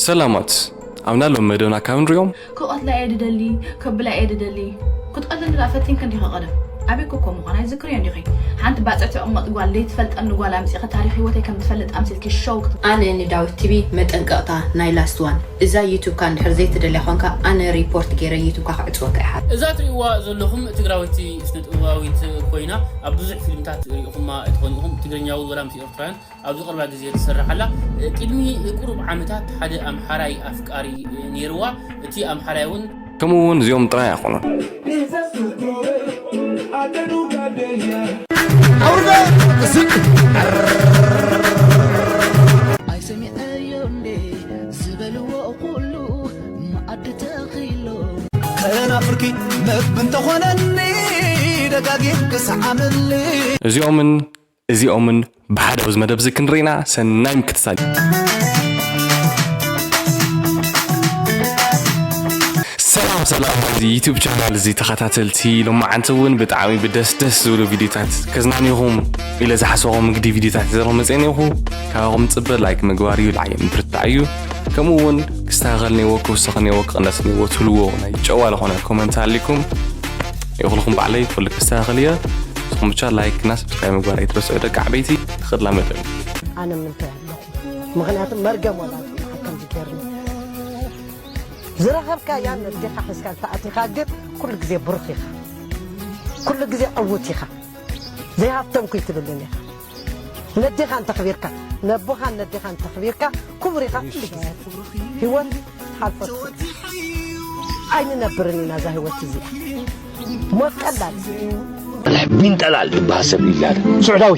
ሰላማት፣ ኣብና ሎም መደብና ካብ ንሪኦም። ክቐትላ እየ ድደሊ፣ ከብላ እየ ድደሊ። ክትቐትለኒ ደኣ ፈቲንኪ እንዲኺ ቀደም። ኣበይ ኮ ከምኡ ኾና ይዝክርዮ እንዲኺ። ሓንቲ ባጽዕ ትቕመጥ ጓል ዘይትፈልጠኒ ጓል ኣምጺኺ ታሪኽ ህይወተይ ከም ትፈልጥ ኣምሲልኪ ሸው ክት- ኣነ ንዳዊት ቲቪ መጠንቀቕታ ናይ ላስት ዋን። እዛ ዩቱብካ እንድሕር ዘይትደልያ ኾንካ ኣነ ሪፖርት ገይረ ዩቱብካ ክዕጽወካ እየ ሓ። እዛ ትርእይዋ ዘለኹም ትግራወይቲ ስነ ጥበባዊት ኮይና ኣብ ብዙሕ ፊልምታት ርኢኹማ ትኾኑ ኢኹም። ትግርኛ እውን ወላ ምስ ኤርትራውያን ኣብዚ ቀረባ ግዜ ትሰርሕ ኣላ። ቅድሚ ቁሩብ ዓመታት ሓደ ኣምሓራይ ኣፍቃሪ ነይርዋ። እቲ ኣምሓራይ እውን ከምኡ እውን እዚኦም ጥራይ ኣይኮኑን። ኣይሰሚዐዮ እንዴ ዝበልዎ ኩሉ መኣዲ ተኺሎ ከናፍርኪ መግቢ እንተኾነኒ ደጋጊም ክሰዓመልሽ። እዚኦምን እዚኦምን ብሓደ ኣብዚ መደብ እዚ ክንርኢና ሰናይ ምክትታል እዩ። ሰላም ሰላም ናይዚ ዩቱብ ቻናል እዚ ተኸታተልቲ፣ ሎማዓንቲ እውን ብጣዕሚ ብደስ ደስ ዝብሉ ቪድዮታት ከዝናንኹም ኢለ ዝሓሰኹም ምግዲ ቪድዮታት ይዘሮ መፅአ ነኹ። ካባኹም ፅበ ላይክ ምግባር እዩ፣ ላዕየ ምብርታዕ እዩ። ከምኡ እውን ክስተኻኸል ነይዎ፣ ክውሰኽ ነይዎ፣ ክቕነስ ነይዎ ትብልዎ ናይ ጨዋ ዝኾነ ኮመንት ኣሊኩም ይኹልኹም ባዕለይ ኩሉ ክስተኻኸል እየ። ንስኹም ብቻ ላይክ እና ሰብስክራይብ ምግባር ኣይትረስዑ ደቂ ዓበይቲ። ክኽድላ መደብ ኣነ ምንታይ ኣለኹ ምኽንያቱ መርገም ወላዲ ከምዚ ገርኒ ዝረኸብካያ ነዴኻ ሒዝካ እንተኣቲኻ ግን ኩሉ ግዜ ብሩኽ ኢኻ፣ ኩሉ ግዜ ዕዉት ኢኻ። ዘይሃብተምኩ ይትብልን ኢኻ። ነዴኻ እንተኽቢርካ ነቦኻን ነዴኻ እንተኽቢርካ ክቡር ኢኻ። ኩሉ ግዜ ህይወት ሓልፎ ኣይንነብርን ኢና እዛ ህይወት እዚኣ ሞት ቀላል ቢንጠላል ዝበሃል ሰብ ይላል ስዑዳዊ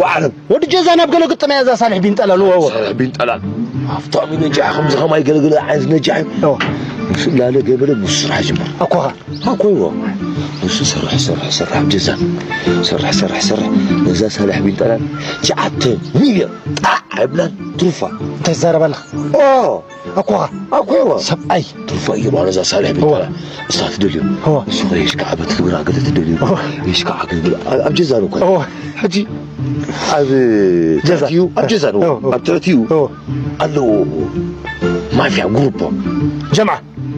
ዋዓለም ወዲ ጀዛ ናብ ገለ ግጥም እያ እዛ ሳልሕ ቢንጠላል ወወ ሳልሕ ቢንጠላል ሃብታም እዩ ነጃሕ ከምዚ ከማይ ገለገለ ዓይነት ነጃሕ እዩ ምስ ላለ ገበለ ምስ ስራሕ ጅምር ኣኮኻ ኣኮይዎ ንሱ ሰርሕ ሰርሕ ሰርሕ ኣብ ጀዛ ሰርሕ ሰርሕ ሰርሕ ነዛ ሳልሕ ቢንጠላል ትሽዓተ ሚልዮን ጣዕ ኣይብላን ትሩፋ እንታይ ትዛረብ ኣለኻ ኣኮኻ ኣኮዋ ሰብኣይ ትርፎ እዩ ማለት እዛ ሳልሕ ቤት እዋ። እሳ ትደልዮ እዋ። እሱ ኸይሽ ከዓ በቲ ክብራ ገለ ትደልዮ እዋ። ይሽ ከዓ ክብል ኣብ- ኣብ ጀዛ ነው እኮ እዋ። ሕጂ ኣብ ጀዛ። ትሕቲኡ ኣብ ጀዛ ነው እዋ። ኣብ ትሕቲኡ እዋ። ኣለዎ ማፍያ ግሩፖ ጀምዓ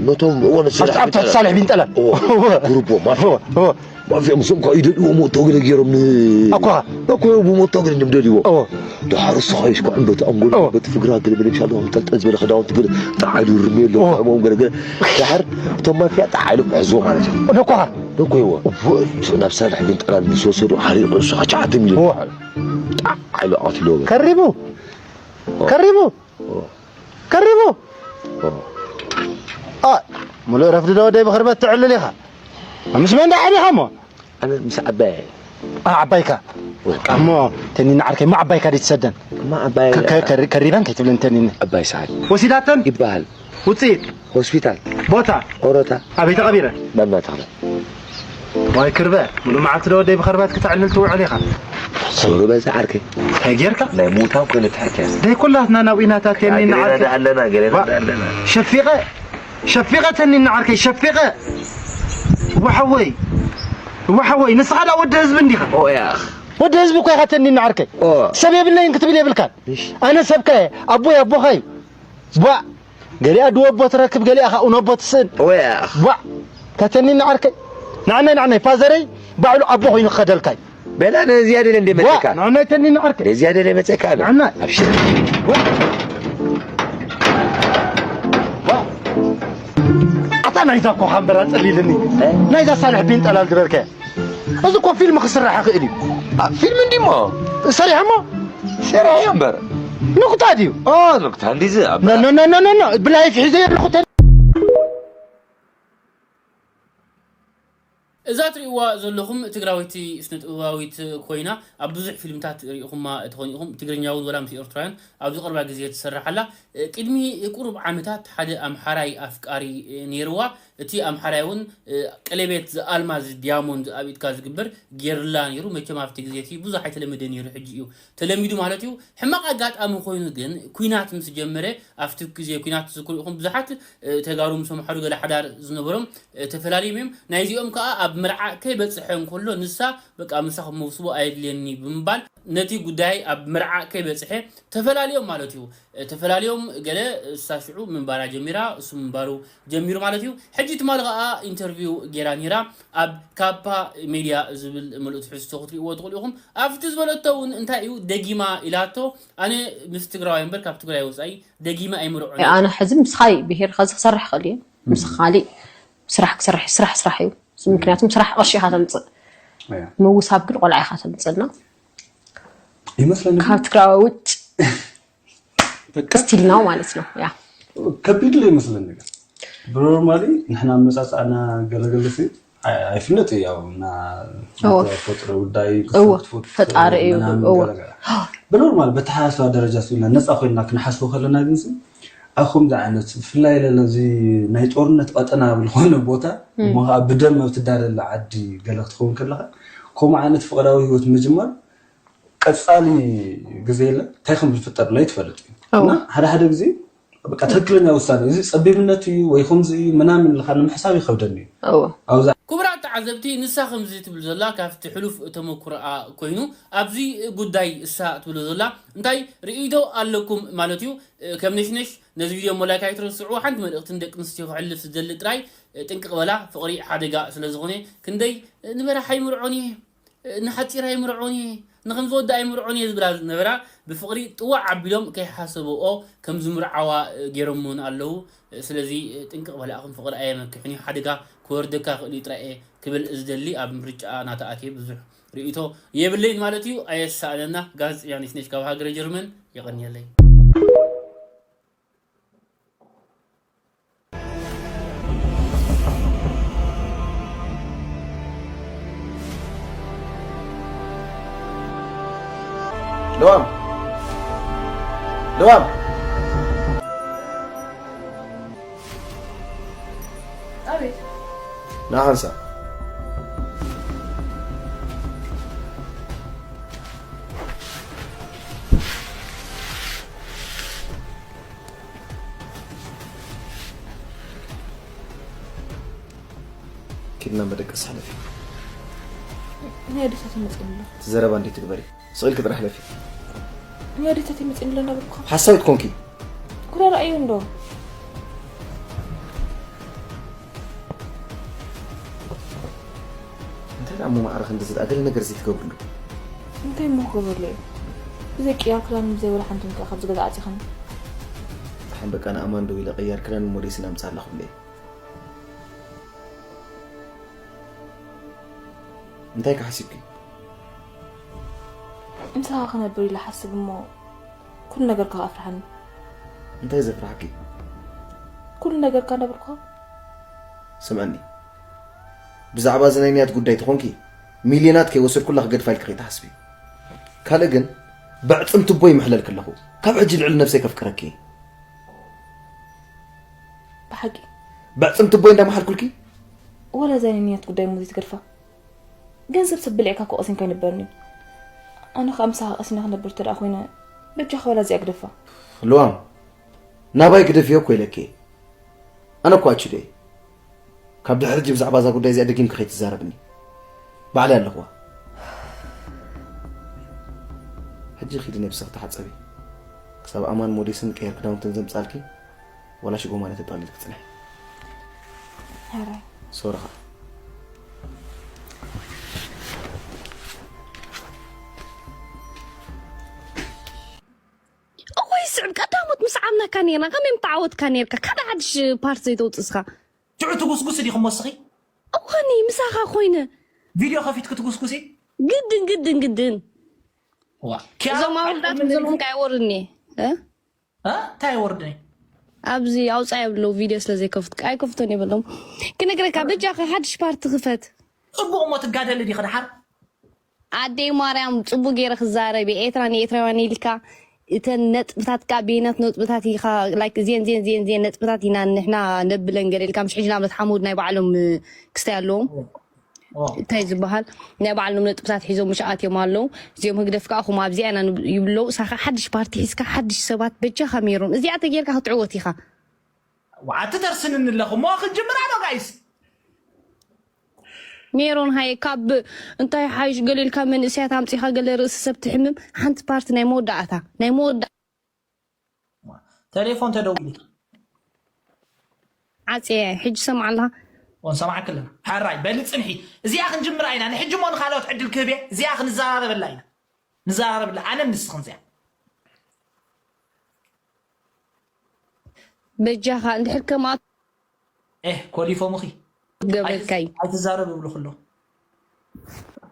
ነቶም እወ ነስራሕ ኣብቲ ኣብቲ ሳልሕ ቢንጠላል እዋ። እዋ። ግሩፖ ማፍያ እዋ። እዋ። ማፍያ ምስኦም ከዓ ይደልዎ ሞቶ ገለ ገይሮም ን- ኣኳ። ነኮ ብሞቶ ገለ እዮም ደልዎ እዎ። ድሓር እሱ ኸይሽ ከዓ በቲ ኣንጎል እዎ። በቲ ፍግራ ገለ ገለ ምሻሉ ጠልጠል ዝበለ ክዳውንቲ ገለ ጣዓሉ ርሜሎ እዎ። ከምኦም ገለ ገለ ድሓር እቶም ማፍያ ጣዓሉ ክሕዝዎ ማለት እዩ ነኳ። ነኮ ይዎ ናብ ሳልሕ ግን ጠላል ምስ ወሰዱ ሓሪቑ እሱ ከዓ ሸዓተ ሚልዮን እዎ። ጣዓሉ ኣትሎ ከሪቡ ከሪቡ ከሪቡ ኣ ሙሉእ ረፍዲ ዶ ወደይ ብኽርበት ትዕልል ኢኻ ምስ መን ዳሓን ኢኻ እሞ ኣነ ምስ ዓባይ ዓባይካ እሞ ተኒኒ ዓርከይ እሞ ዓባይካ ድትሰደን እማ ዓባይ ከሪበን ከይትብለን ተኒኒ ዓባይ ሰዓል ወሲዳተን ይበሃል ውፅኢት ሆስፒታል ቦታ ኦሮታ ኣበይ ተቐቢረ መማ ተኽለ ዋይ ክርበ ሙሉ መዓልቲ ዶ ወደይ ብኸርባት ክተዕልል ትውዕል ኢኻ ክርበ ዝዓርከይ እንታይ ጌርካ ናይ ሙታን ኮይነ ትሕትያ ደይ ኩላትና ናብ ኢናታት የኒና ዓርከይ ኣለና ገለና ኣለና ሸፊቐ ሸፊቐ ተኒና ዓርከይ ሸፊቐ ወሓወይ ወሓወይ ንስኻ ዳ ወዲ ህዝቢ እንዲኻ ወዲ ህዝቢ እኮ ኢኻ ተኒና ዓርከይ ሰብ የብለይን ክትብል የብልካን ኣነ ሰብካ እየ ኣቦይ ኣቦኻ እዩ ቧዕ ገሊኣ ድወቦ ትረክብ ገሊኣ ኻኡ ነቦ ትስእን ቧዕ ተተኒኒ ዓርከይ ንዓናይ ንዓናይ ፋዘረይ ባዕሉ ኣቦ ኮይኑ ክኸደልካ እዩ በላ ነዚያ ደለ እንደ መጸካ ንዓናይ ተኒኒ ዓርከይ ነዚያ ደለ መጸካ ንዓናይ ኣብሽር ኣታ ናይዛ እኮ ካምበራ ጸሊልኒ ናይዛ ሳልሕ ቢን ጠላል ዝበልከ እዚ እኮ ፊልም ክስራሕ ይኽእል እዩ ፊልም እንዲሞ ሰሪሖሞ ሰሪሐዮ እምበር ንኩታ ድዩ ንኩታ እንዲዚ ብላይፍ ሒዘ ንኩታ እዛ ትርእይዋ ዘለኹም ትግራወይቲ ስነ ጥበባዊት ኮይና ኣብ ብዙሕ ፊልምታት ርኢኹማ ትኾኑ ኢኹም። ትግርኛ እውን ወላ ምስ ኤርትራውያን ኣብዚ ቀረባ ግዜ ትሰርሕ ኣላ። ቅድሚ ቁሩብ ዓመታት ሓደ ኣምሓራይ ኣፍቃሪ ነይርዋ። እቲ ኣምሓራይ እውን ቀለቤት ኣልማዝ ዲያሞንድ ኣብ ኢድካ ዝግበር ገይርላ ነይሩ። መቸም ኣብቲ ግዜ እቲ ብዙሕ ኣይተለመደ ነይሩ፣ ሕጂ እዩ ተለሚዱ ማለት እዩ። ሕማቕ ኣጋጣሚ ኮይኑ ግን ኲናት ምስ ጀመረ ኣብቲ ግዜ ኲናት ትዝክሩ ኢኹም ብዙሓት ተጋሩ ምስ ኣምሓሩ ገለ ሓዳር ዝነበሮም ተፈላልዮም እዮም። ናይዚኦም ከኣ ኣብ መርዓ ከይበጽሐ እንከሎ ንሳ በቃ ምሳኹም መውስቦ ኣየድልየኒ ብምባል ነቲ ጉዳይ ኣብ መርዓ ከይበፅሐ ተፈላልዮም ማለት እዩ። ተፈላልዮም፣ ገለ እሳ ሽዑ ምንባራ ጀሚራ፣ እሱ ምንባሩ ጀሚሩ ማለት እዩ። ሕጂ ትማሊ ከዓ ኢንተርቪው ገይራ ነይራ። ኣብ ካፓ ሜድያ ዝብል ምሉእ ትሕዝቶ ክትሪእዎ ትኽእሉ ኢኹም። ኣብቲ ዝበለቶ እውን እንታይ እዩ ደጊማ ኢላቶ፣ ኣነ ምስ ትግራዋይ እምበር ካብ ትግራይ ወፃኢ ደጊመ ኣይምርዖን። ኣነ ሕዚ ምስኻይ ብሄርካ እዚ ክሰርሕ ክእል እየ። ምስ ካሊእ ስራሕ ክሰርሕ፣ ስራሕ ስራሕ እዩ። ምክንያቱም ስራሕ ቅርሺ ኢኻ ተምፅእ። ምውሳብ ግን ቆልዓ ኢኻ ተምፅእና። ይመስለኒ ካብ ትግራዊ ውጭ በቃ ስቲል ነው ማለት ነው። ያ ከቢድ ለ ይመስለኒ። ብኖርማሊ ንሕና መፃፃእና ገለገለ ሲ ኣይፍለጥ እዩ። ያው እና እወ። ተፈጥሮ ጉዳይ እወ። ክትፈትፉ ፈጣሪ እዩ። ምናምን እወ። ገለገለ። ብኖርማል በተሓሳስባ ደረጃ ስኢልና ነፃ ኮይና ክንሓስቡ ከለና ግን ሲ ኣብ ከምዚ ዓይነት ብፍላይ ለለ እዚ ናይ ጦርነት ቀጠና ኣብ ዝኾነ ቦታ እሞ ከዓ ብደም ኣብ ትዳለለ ዓዲ ገለ ክትኸውን ከለካ ከምኡ ዓይነት ፍቅራዊ ህይወት ምጅማር ቀፃሊ ግዜ የለ እንታይ ከም ዝፍጠር ናይ ትፈልጥ እዩ እወ። እና ሓደ ሓደ ግዜ በቃ ትክክለኛ ውሳነ እዚ ፀቢብነት እዩ ወይ ከምዚ እዩ ምናምን ኢልካ ንምሕሳብ ይከብደኒ እዩ እወ። ኣብዛ ክቡራት ተዓዘብቲ፣ ንሳ ከምዚ ትብል ዘላ ካብቲ ሕሉፍ ተመኩሮኣ ኮይኑ፣ ኣብዚ ጉዳይ እሳ ትብሎ ዘላ እንታይ ርእይቶ ኣለኩም ማለት እዩ? ከም ነሽነሽ ነዚ ቪድዮ ሞ ላይክ ኣይትረስዑ። ሓንቲ መልእኽቲ ንደቂ ኣንስትዮ ክሕልፍ ዝደሊ ጥራይ፣ ጥንቅቕ በላ፣ ፍቕሪ ሓደጋ ስለ ዝኾነ፣ ክንደይ ንበራሕ ኣይምርዖን እየ፣ ንሓፂር ኣይምርዖን እየ፣ ንከም ዝወዳ ኣይምርዖን እየ ዝብላ ዝነበራ ብፍቕሪ ጥዋዕ ኣቢሎም ከይሓሰብኦ ከም ዝምርዓዋ ገይሮሞን ኣለዉ። ስለዚ ጥንቅቕ በላ፣ ኣኹም ፍቕሪ ኣየመክሕን እዩ፣ ሓደጋ ክወርደካ ክእል እዩ ጥራይ እየ ክብል ዝደሊ ኣብ ምርጫኣ ናተኣትየ ብዙሕ ርእይቶ የብለይን ማለት እዩ። ኣየሳእነና። ጋዜጠኛ ነሽነሽ ካብ ሃገረ ጀርመን። የቐንየለይ። ለዋም ለዋም ኣቤት ናኸንሳ ኪድና መደቀስ ሓለፊ ናይ ኣደታት ይመፅእኒ ኣሎ እቲ ዘረባ እንዴት ትግበሪ ስቕ ኢልኪ ጥራሕ ሕለፊ ናይ ኣደታት ይመፅእኒ ኣሎ እናበልኩኻ ሓሳዊት ኮንኪ ኩራራ እዩ እንዶ እንታይ ደኣ እሞ ማዕረ ክንዲ ዝድኣ ገለ ነገር ዘይትገብርሉ እንታይ እሞ ክገብረሉ እዩ ብዘይ ቅያር ክዳን ብዘይ ወላ ሓንቲ ንከ ካብዚ ገዛ ዓፂኸኒ ደሓን በቃ ንኣማን ደው ኢለ ቅያር ክዳን ሞዴስን ኣምፅኣላ ክብለ እየ እንታይ ክሓሲብኪ ምሳኻ ክነብር ኢለ ሓስብ እሞ ኩሉ ነገርካ ኣፍርሓኒ እንታይ ዘፍርሓኪ ኩሉ ነገርካ እናበልኩኻ ስምዐኒ ብዛዕባ እዚ ናይ ንያት ጉዳይ ተኾንኪ ሚልዮናት ከይወሰድኩላ ክገድፋ ኢልኪ ከይትሓስቢ ካልእ ግን ብዕፅምቲ ቦይ ምሕለልኪ ኣለኹ ካብ ሕጂ ልዕሊ ነብሰይ ከፍቅረኪ እየ ብሓቂ ብዕፅምቲ ቦይ እንዳመሓልኩልኪ ወላ እዛ ናይ ንያት ጉዳይ እሞ ዘይትገድፋ ገንዘብ ሰብ ብሊዕካ እኮ ቀሲንካ ኣይነበርንዩ ኣነ ከዓ ምሳኻ ቀሲነ ክነብር እተ ደኣ ኮይነ በጃኻ ወላ እዚኣ ግደፋ ልዋም ናባይ ግደፍዮ እኮ ኢለኪ ኣነ እኮ ኣችደ ካብ ድሕሪ ሕጂ ብዛዕባ እዛ ጉዳይ እዚኣ ደጊምኪ ከይትዛረብኒ ባዕለይ ኣለኹዋ ሕጂ ኺዲ ነብስኺ ተሓፀቢ ክሳብ ኣማን ሞዴስን ቀየር ክዳውንትን ዘምፃልኪ ወላ ሽጎ ማለት ጠቕሊል ክፅንሕ ሕራይ ሶርኻ እወይ ስዕብ ቀዳሞት ምስ ዓምናካ ነርና ከመይ ምተዓወትካ ነርካ ካደ ሓድሽ ፓርት ዘይተውፅስኻ ትዑ ትጉስጉስ ዲኹም ወስኺ እወኒ ምሳኻ ኮይነ ቪድዮ ከፊትክ ትጉስጉሲ ግድን ግድን ግድን ዋ እዞም ኣወዳት ዘለኹም ከ ኣይወርድኒ እ? እንታይ ወርድኒ ኣብዚ ኣውፃ የብለው ቪድዮ ስለ ዘይከፍት ኣይከፍቶን የበሎም ክነግረካ በጃ ሓድሽ ፓርቲ ክፈት ፅቡቅ እሞ ትጋደሊ ዲኸ ድሓር ኣደይ ማርያም ፅቡቅ ገይረ ክዛረብ እየ ኤርትራ ንኤርትራውያን ኢልካ እተን ነጥብታት ካ ቤናት ነጥብታት ኢኻ ላይክ እዚን ዚን ዚን ዚን ነጥብታት ኢና ንሕና ነብለን ገለ ኢልካ ምሽ ሕጂ ንኣብነት ሓሙድ ናይ ባዕሎም ክስታይ ኣለዎም እንታይ ዝበሃል ናይ ባዕሎም ነጥብታት ሒዞም ምሽ ኣትዮም ኣለዉ እዚኦም ህግደፍ ከዓ ኹም ኣብዚኣ ኢና ይብለው ሳኻ ሓድሽ ፓርቲ ሒዝካ ሓድሽ ሰባት በጃኻ ሜሮን እዚኣ ተጌርካ ክትዕወት ኢኻ ዋዓቲ ተርስንኒ ኣለኹ እሞ ክንጅምር ኣሎ ጋይስ ሜሮን ሃየ ካብ እንታይ ሓይሽ ገለ ኢልካ መንእሰያት ኣምጺኻ ገለ ርእሲ ሰብ ትሕምም። ሓንቲ ፓርቲ ናይ መወዳእታ ናይ መወዳእታ ቴሌፎን ተደውሉ ዓጽየ ሕጂ ሰምዓ ኣለኻ። ወንሰማዕክ ኣለና ሓራይ በሊ ጽንሒ። እዚኣ ክንጅምራ ኢና ንሕጂ እሞ ንኻልኦት ዕድል ክህብ እየ። እዚኣ ክንዘራረበላ ኢና። ንዘራረብላ ኣነ ንስኽን እዚኣ በጃኻ እንድሕር ከምኣ ኤህ ኮሊፎምኺ ገብረካይ ኣይትዛረብ ይብሉ ክሎ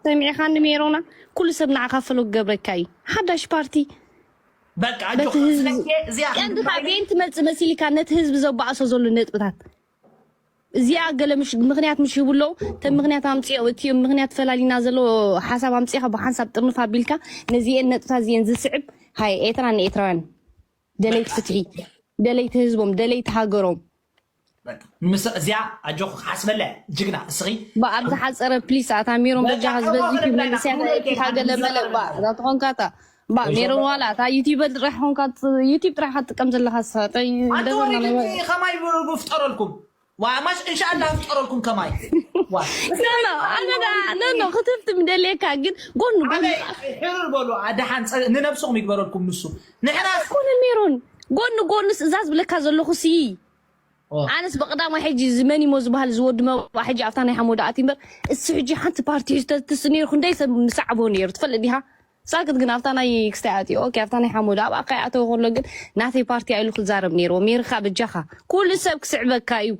ሰሚዕኻ ንሜሮና ኩሉ ሰብ ንዓኻ ፈሎ ክገብረካ እዩ። ሓዳሽ ፓርቲ በቃ በቲ ኣጆኻ ህዝቢ ስለዚ እዚኣ ቀንድኻ ክንጅምራ ኢና። ቤን ትመጽእ መሲልካ ነቲ ህዝቢ ዘባእሶ ዘሎ ነጥብታት እዚኣ ገለ ምሽ- ምኽንያት ምሽ ይብሎ ተም ምኽንያት ኣምፅኦ እቲ ምኽንያት ፈላሊና ዘሎ ሓሳብ ኣምፅኻ ብሓንሳብ ጥርንፍ ኣቢልካ ነዚኤን ነጥብታት እዚኤን ዝስዕብ ሃይ ኤርትራ ንኤርትራውያን ደለይቲ ፍትሒ ደለይቲ ህዝቦም ደለይቲ ሃገሮም በቃ ንምስ እዚኣ ኣጆኺ ክሓስበላ እየ። ጅግና እስኺ ባ ኣብ ዝሓፀረ ፕሊስ ኣታ ሜሮን በቃ በጃኻ ከምኡ ዝበዝሑ ክንብል ኢና። መንእሰያት ሙሉ ኣይትካ ጌርካ ገለ ንዛረብ መለ ባ ኣለና። እዛ ትኾንካ እታ ባ ወይ ሜሮን ሸሞ- ዋላ እታ ዩቲዩበር ጥራሕ ኾንካ ዩቲዩብ ጥራሕ ኢኻ ትጥቀም ዘለኻ ንስኻ ጠይ- ኣንተ እንደዛ ወሪድ እናበለ ከማይ ብ- ብፍጠረልኩም ዋ ማሽ እንሻኣላ ፍጠረልኩም ከማይ ዋ ኖ ኖ ኣነ ዳ ኖ ኖ ክትፍቲ ምደልየካ ግን ጎኑ ጎኑ ኣበይ ሕርር በሉ ኣድሓን ጸ- ንነብስኹም ይግበረልኩም ንሱ ንሕና ኮነ ሜሮን ጎኑ ጎኑ እዛ ዝብለካ ዘለኹ ሲ ኣነስ ብቀዳማይ ሕጂ እዚ መን እሞ ዝበሃል ዝወዲ መባ ሕጂ ኣብታ ናይ ሓሞዳ ኣት እምበር እሱ ሕጂ ሓንቲ ፓርቲ ሒዙ ተትስ ነይሩ ክንደይ ሰብ ምሳዕቦ ነይሩ ትፈልጥ ዲኻ ሳክት ግን ኣብታ ናይ ክስታይ ኣትዮ ኦኬ ኣብታ ናይ ሓሞዳ ኣብ ኣካይ ኣተው ከሎ ግን ናተይ ፓርቲ ኣይሉ ክዛረብ ነይርዎ ሜርካ በጃኻ ኩሉ ሰብ ክስዕበካ እዩ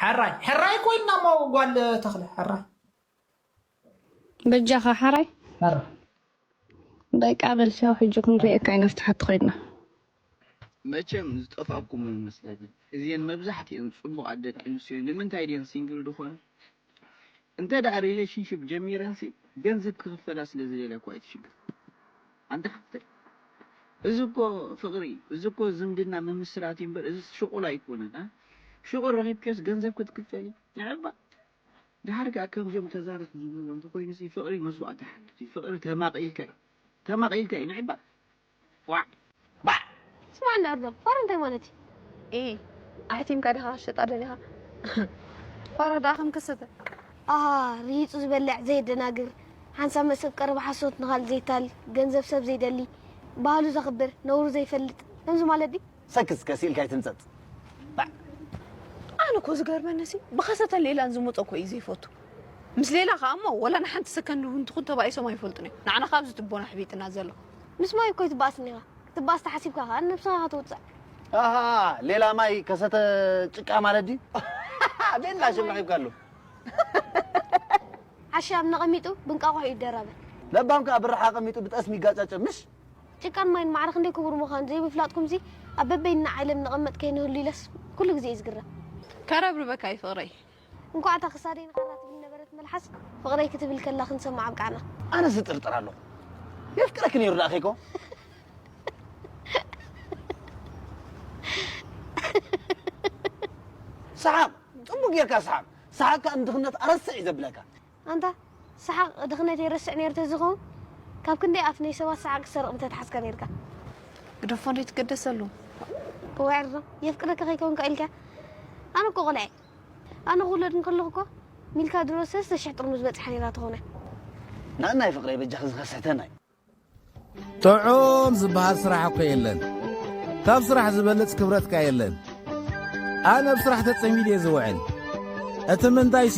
ሕራይ ሕራይ ኮይንና ሞ ጓል ተኽለ ሕራይ በጃኻ ሓራይ ሕራይ በቃ በልሻው ሕጂ ክንሪኤካ ኢና ፍትሓት ኮይንና መቸም ዝጠፋኩም ይመስለኒ እዚን መብዛሕትኦም ፅቡቅ ኣደቂ ኣንስትዮ ንምንታይ ድን ሲንግል ድኾነ እንተ ደኣ ሪሌሽንሽፕ ጀሚረን ሲ ገንዘብ ክኽፈላ ስለ ዝደልያ እኮ ኣይትሽግር ኣንተ ሓፍተይ እዚ እኮ ፍቅሪ እዚ እኮ ዝምድና ምምስራት እዩ እምበር እዚ ሽቁል ኣይኮነን አ? ሽቁል ረኺብክዮስ ገንዘብ ክትክፈል እዩ ንዕባ ድሓር ከኣ ከምዚኦም ተዛረብቲ ዝብልዎ እንተኮይኑ ሲ ፍቅሪ መስዋእቲ ሓንቲ ፍቅሪ ተማቂልካ እዩ ተማቂልካ እዩ ንዕባ ዋዕ ባዕ ስማዕ እንዳ ኣርዶም ፋራ እንታይ ማለት እዩ? ኤ ኣሕቲምካ ዲኻ ክትሸጣ ደሊኻ? ፋራ ደኣ ከም ከሰተ ኣሃ ርሂጹ ዝበልዕ ዘየደናግር ሓንሳብ መሰብ ቀረባ ሓሶት ንኻልእ ዘይታል ገንዘብ ሰብ ዘይደሊ ባህሉ ዘኽብር ነውሩ ዘይፈልጥ ከምዚ ማለት ድዩ? ሰክስ ከሲእልካ ኣይትምጸጽ። ኣነ እኮ ዝገርመኒ ሲ ብኸሰተን ሌላን ዝመጾ እኮ እዩ ዘይፈቱ ምስ ሌላ ከዓ እሞ ወላ ንሓንቲ ሰከንድ እውን ትኹን ተባኢሶም ኣይፈልጡን እዮም ንዓና ካብዚ ትቦና ኣሕቢጥና ዘሎ ምስ ማይ እኮ ይትበኣስ እኒኻ ክትበኣስ ተሓሲብካ ከዓ ንነብስኻ ኢኻ ትውፅዕ ኣሃ ሌላ ማይ ከሰተ ጭቃ ማለት ድዩ? ቤላ ሽም ረኺብካሉ። ዓሻ ኣብ ነቐሚጡ ብንቃቑሑ ይደራበ ለባም ከዓ ብርሓ ኣቐሚጡ ብጠስሚ ይጋጫጨ ምሽ? ጭቃን ማይን ማዕረ ክንደይ ክቡር ምዃኑ ዘይምፍላጥኩምሲ ኣብ በበይንና ዓለም ንቐመጥ ከይንህሉ ኢለስ ኩሉ ግዜ እዩ ዝግረም። ከረብርበካ እዩ ፍቕረይ። እንኳዕ እታ ክሳደይ ንኻራ ትብል ነበረት መልሓስ ፍቕረይ ክትብል ከላ ክንሰምዓ ኣብቃዕና። ኣነ ዝጥርጥር ኣለኹ የፍቅረኪ ነይሩ ደኣ ከይኮ ሰሓቕ ጽቡቅ ጌርካ ሰሓቕ ሰሓቕ ከኣ ንድኽነት ኣረስዕ እዩ ዘብለካ ኣንታ ሰሓቕ ድኽነተይ ረስዕ ነይሩ ተዝኸውን ካብ ክንደይ ኣፍ ናይ ሰባት ሰሓቕ ክሰርቕ ምተትሓዝካ ነይርካ። ግደፎ እንዴት ትገደሰሉ? እዋይ ዕርዞ የፍቅረካ ከይከውንካ ኢልካ ኣነ እኮ ቆልዐ ኣነ ክውለድ እንከለኹ እኮ ሚልካ ድሮ ሰለስተ ሽሕ ጥርሙዝ በጽሓ ነይራ ትኾነ። ናናይ ፍቅረይ በጃኺ ዝኸሰተናይ ጥዑም ዝበሃል ስራሕ እኮ የለን። ካብ ስራሕ ዝበልጽ ክብረትካ የለን። ኣነ ኣብ ስራሕ ተጸሚድ እየ ዝውዕል። እቲ ምንታይሲ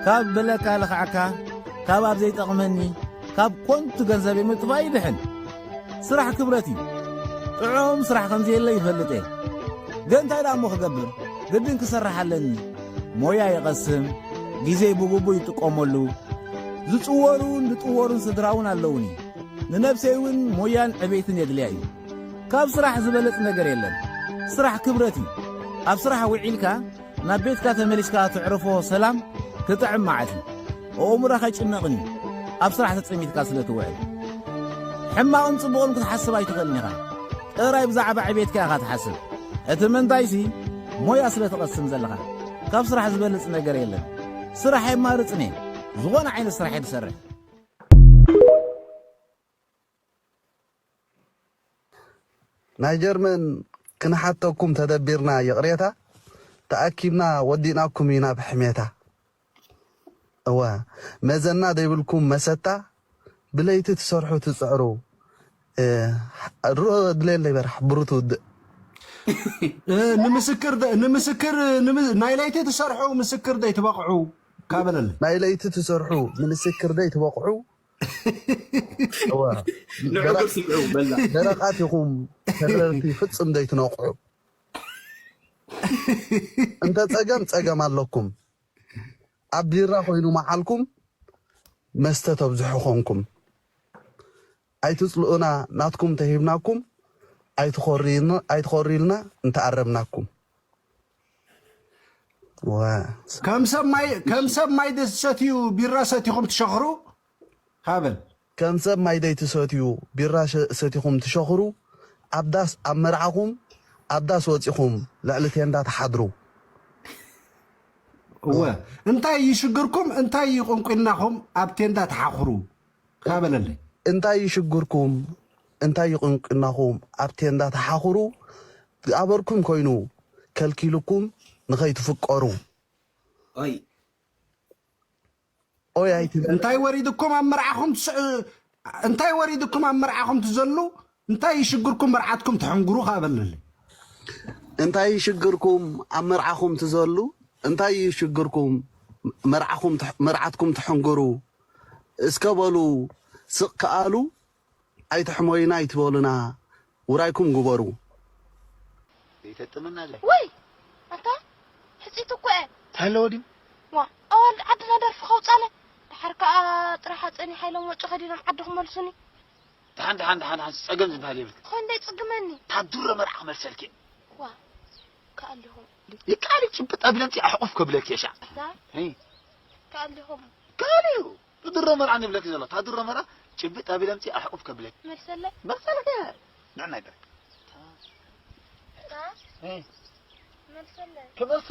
ካብ ብለካ ልኽዓካ፣ ካብ ኣብ ዘይጠቕመኒ፣ ካብ ኮንቱ ገንዘብ ምጥፋእ ይድሕን። ስራሕ ክብረት እዩ። ጥዑም ስራሕ ከም ዘየለ ይፈልጥ እየ። ግን እንታይ ደኣ እሞ ክገብር? ግድን ክሰርሕ ኣለኒ። ሞያ ይቐስም፣ ግዜይ ብግቡእ ይጥቀመሉ። ዝጽወሩን ዝጥወሩን ስድራ እውን ኣለውኒ። ንነብሰይ እውን ሞያን ዕቤትን የድልያ እዩ። ካብ ስራሕ ዝበለጽ ነገር የለን። ስራሕ ክብረት እዩ። ኣብ ስራሕ ውዒልካ ናብ ቤትካ ተመሊስካ ተዕርፎ ሰላም ክጥዕም መዓት እዩ። ኣእምሮኻ ኣይጭነቕን እዩ ኣብ ስራሕ ተጸሚድካ ስለ ትውዕል። ሕማቕን ጽቡቕን ክትሓስብ ኣይትኽእልን ኢኻ። ጥራይ ብዛዕባ ዕቤትካ ኢኻ ትሓስብ። እቲ ምንታይሲ ሞያ ስለ ትቐስም ዘለኻ። ካብ ስራሕ ዝበልጽ ነገር የለን። ስራሕ የማርጽን እየ። ዝኾነ ዓይነት ስራሕ እየ ዝሰርሕ። ናይ ጀርመን ክንሓተኩም ተደቢርና ይቕሬታ ተኣኪብና ወዲእናኩም ኢና ብሕሜታ። እዋ፣ መዘና ዘይብልኩም መሰታ፣ ብለይቲ ትሰርሑ ትጽዕሩ። እ፣ ርኦ ድሌለይ በራሕ፣ ብሩ ትውድእ። እ፣ ንምስክር ደ- ንምስክር ንምስ- ናይ ለይቲ ትሰርሑ ምስክር ደይ ትበቕዑ ካበለለ ናይ ለይቲ ትሰርሑ ንምስክር ደይ ትበቕዑ። እዋ፣ ንዕግር ስምዑ በላ። ደረቓት ኢኹም፣ ተረርቲ ፍጽም ደይ ትነቕዑ። እንተ ጸገም ጸገም ኣለኩም። ኣብ ቢራ ኮይኑ መዓልኩም መስተ ተብዝሑ ኾንኩም። ኣይትጽልኡና፣ ናትኩም ተሂብናኩም፣ ኣይትኾርዩና- ኣይትኾርዩልና እንተኣረምናኩም። ዋ። ከም ሰብ ማይ ከም ሰብ ማይ ደሰትዩ ቢራ ሰቲኹም ትሸኽሩ። ሃበል ከም ሰብ ማይ ደይትሰትዩ፣ ቢራ ሸ- ሰቲኹም ትሸኽሩ፣ ኣብ ዳስ፣ ኣብ መርዓኹም ኣብ ዳስ ወጺኹም ልዕሊ ቴንዳ ትሓድሩ። እወ፣ እንታይ ይሽግርኩም? እንታይ ይቁንቁናኹም ኣብ ቴንዳ ትሓኽሩ? ሃበለለይ እንታይ ይሽግርኩም? እንታይ ይቁንቁናኹም ኣብ ቴንዳ ትሓኽሩ? ዝኣበርኩም ኮይኑ ከልኪሉኩም ንኸይትፍቀሩ። ኦይ ኦይ ኣይትበል። እንታይ ወሪድኩም ኣብ መርዓኹም ትስ- እንታይ ወሪድኩም ኣብ መርዓኹም ትዘሉ? እንታይ ይሽግርኩም መርዓትኩም ትሕንግሩ? ሃበለለይ እንታይ ይሽግርኩም ኣብ መርዓኹም ትዘሉ? እንታይ ይሽግርኩም መርዓኹም ትሕ- መርዓትኩም ትሕንግሩ? እስከ በሉ ስቕ ከኣሉ ኣይትሕመዩና ኣይትበሉና፣ ውራይኩም ግበሩ። ይተጥምና ኣለይ። ወይ ኣታ ሕፂት እኮ እየ። ተለዎ ድዩ? ዋ ኣዋልድ ዓድና ደርፊ ከውፃለ። ድሓር ከዓ ጥራሕ ኣፀኒ ሓይሎም ወጪ ከዲኖም ዓዲ ክመልሱኒ። ደሓን ደሓን ደሓን ደሓን ጸገም ዝበሃል የብልክ። ኾንደ ይፅግመኒ። ታዱረ መርዓ ክመልሰልክ እየ። ዋ ከኣሊኹም ይቃል ጭብጥ ኣቢለምፂ ኣሕቑፍ ከብለክ እየ ሻዕ። ዛ እይ፣ ከኣሊኹም ካል እዩ። ታዱረ መርዓ ንብለክ ዘሎ። ታዱረ መርዓ ጭብጥ ኣቢለምፂ ኣሕቑፍ ከብለክ። መልሰለይ መሰልክ እየ። ንዕና ይበል። ዛ እይ፣ መልሰለይ ክመልሰ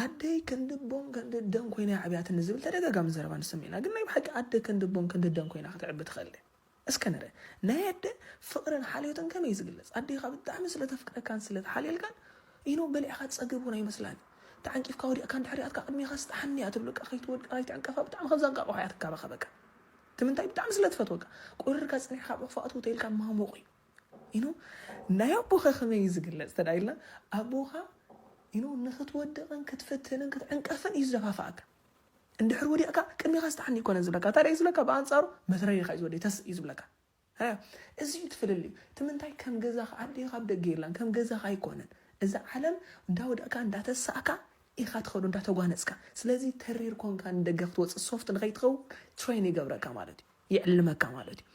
ኣደይ ክንዲ ቦን ክንዲ ደን ኮይና ኣዕብያትኒ ዝብል ተደጋጋሚ ዘረባ ንሰምዕ ኢና። ግን ናይ ብሓቂ ኣደ ክንዲ ቦን ክንዲ ደን ኮይና ክትዕቢ ትኽእል ድያ? እስከ ንርእ። ናይ ኣደ ፍቕርን ሓልዮትን ከመይ እዩ ዝግለጽ? ኣዴኻ ብጣዕሚ ስለ ተፍቅረካን ስለ ትሓልየልካን ኢኖ በሊዕኻ ትጸግብ እውን ኣይመስላን። ተዓንቂፍካ ወዲቕካ እንድሕር ኣትካ ቅድሜኻ ስጥሓኒ እያ ትብለካ፣ ከይትወድቃ ከይትዕንቀፋ ብጣዕሚ ከምዛ እንቃቑሖ እያ ትካባኸበካ። እቲ ምንታይ ብጣዕሚ ስለ ትፈትወካ። ቁርርካ ጸኒሕካ ኣብ ዕኽፋ ኣትው ተይልካ ማሙቕ እዩ። ኢኖ ናይ ኣቦኻ ከመይ እዩ ዝግለጽ ተዳ ኢልና፣ ኣቦኻ ኢኖ ንክትወድቕን ክትፍትንን ክትዕንቀፍን እዩ ዝደፋፍኣካ። እንድሕር ወዲቕካ ቅድሜኻ ስጥሓኒ ይኮነን ዝብለካ። እንታይ ደኣ እዩ ዝብለካ? ብኣንጻሩ መትረሪኻ እዩ ዝወደይ ተስእ እዩ ዝብለካ። ሃያ፣ እዚ እዩ እቲ ፍልልዩ። እቲ ምንታይ ከም ገዛኻ ኣዴኻ ኣብ ደገ የላን፣ ከም ገዛኻ ኣይኮነን። እዛ ዓለም እንዳወደቕካ እንዳተሳእካ ኢኻ ትኸዶ እንዳተጓነጽካ። ስለዚ ተሪር ኮንካ ንደገ ክትወጽእ ሶፍት ንኸይትኸውን ትሬን ይገብረካ ማለት እዩ። የዕልመካ ማለት እዩ።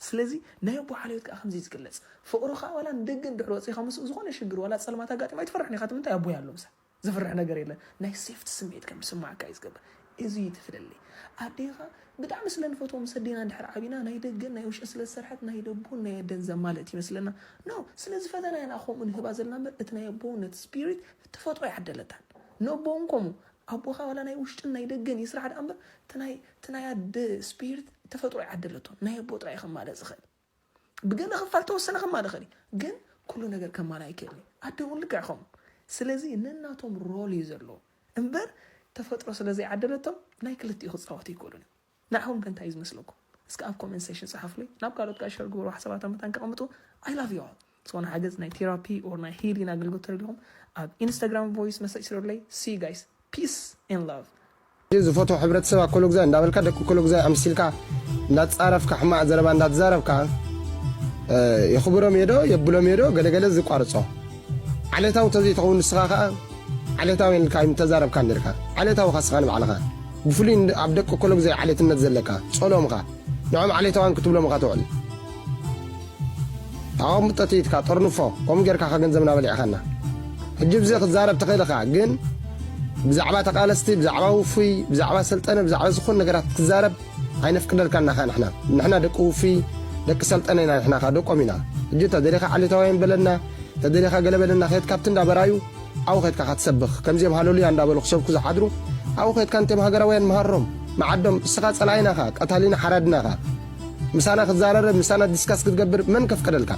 ስለዚ ናይ ኣቦ ሓልዮት ከዓ ከምዚ እዩ ዝግለጽ። ፍቕሩ ከዓ ዋላ ንደገ እንድሕር ወፂኻ ምስኡ ዝኾነ ሽግር ዋላ ጸልማት ኣጋጢማ ኣይትፈርሕን ኢኻ። እቲ ምንታይ ኣቦይ ኣሎ ምሳይ። ዘፍርሕ ነገር የለን። ናይ ሴፍቲ ስምዒት ከም ዝስማዓካ እዩ ዝገብር። እዚ እዩ እቲ ፍልልይ። ኣዴኻ ብጣዕሚ ስለ ንፈትዎ ምስ ኣዴና እንድሕር ዓቢና ናይ ደገን ናይ ውሽጥን ስለ ዝሰርሐት ናይ ደቦን ናይ ኣደን ዘማልእት ይመስለና። ኖ፣ ስለ ዝፈተና ኢና ከምኡ ንህባ ዘለና እምበር እቲ ናይ ኣቦ ነቲ ስፒሪት ተፈጥሮ ኣይዓደለታን። ነቦ እውን ከምኡ ኣቦኻ ዋላ ናይ ውሽጥን ናይ ደገን ይስራሕ ደኣ እምበር እቲ ናይ እቲ ናይ ኣደ ስፒሪት ተፈጥሮ ኣይዓደለቶን። ናይ ኣቦ ጥራይ ከማልእ ዝኽእል። ብገለ ክፋል ተወሰነ ከማልእ ይኽእል እዩ። ግን ኩሉ ነገር ከማልእ ኣይክእልን እዩ። ኣደ እውን ልክዕ ከምኡ። ስለዚ ነናቶም ሮል እዩ ዘለዎ እምበር ተፈጥሮ ስለ ዘይዓደለቶም ናይ ክልቲኡ ክፃወቱ ኣይክእሉን እዮም። ንዓኹም ከ እንታይ እዩ ዝመስለኩም? እስከ ኣብ ኮመንት ሴክሽን ፀሓፉለይ። ናብ ካልኦት ከዓ ሸር ግበሩ፣ ሓሳባታ መታን ከቐምጡ። I love you all። ዝኾነ ሓገዝ ናይ ቴራፒ or ናይ ሂሊንግ ኣገልግሎት ተደሊኹም ኣብ ኢንስታግራም ቮይስ መሰጅ ስረለይ። See you guys. Peace and love. ዝፈትዎ ሕብረተሰብ ኣኮሎግዛይ እንዳበልካ ደቂ ኮሎግዛይ ኣምሲልካ እንዳተፃረፍካ ሕማቕ ዘረባ እንዳተዛረብካ እ፣ የኽብሮም እየ ዶ የብሎም እየ ዶ ገለገለ ዝቋርፆ ዓሌታዊ ተዘይትኸውን ንስኻ ከዓ ዓሌታዊ ኢልካ ኣይምተዛረብካ እንዲርካ ዓሌታዊ ኻስኻ ንባዕልኻ ብፍሉይ እንድ- ኣብ ደቂ ኮሎግዛይ ዓሌትነት ዘለካ ጸልኦም ኻ ንዖም ዓሌታውያን ክትብሎም ኻ ትውዕል ኣቐምጦ ትይትካ ጠርንፎ ከምኡ ጌርካ ኻ ገንዘብና በሊዕኻና ሕጂ ብዚ ክትዛረብ ትኽእል ኢኻ ግን ብዛዕባ ተቃለስቲ ብዛዕባ ውፉይ ብዛዕባ ሰልጠነ ብዛዕባ ዝኾን ነገራት ክትዛረብ ኣይነፍቅደልካን ናኻ ንሕና ንሕና ደቂ ውፉይ ደቂ ሰልጠነ ኢና ንሕና ኻ ደቆም ኢና ሕጂ ተደሊኻ ዓሌታውያን በለና ተደሊኻ ገለ በለና ከየት ካብቲ እንዳበራዩ ኣብኡ ከድካ ኻትሰብኽ ከምዚኦም ሃለሉያ እንዳበሉ ክሰብኩ ዝሓድሩ ኣብኡ ከድካ እንቶም ሃገራውያን መሃሮም መዓዶም እስኻ ጸላኢና ኻ ቀታሊና ሓራድና ኻ ምሳና ክትዛረርብ ምሳና ዲስካስ ክትገብር መን ከፍቀደልካ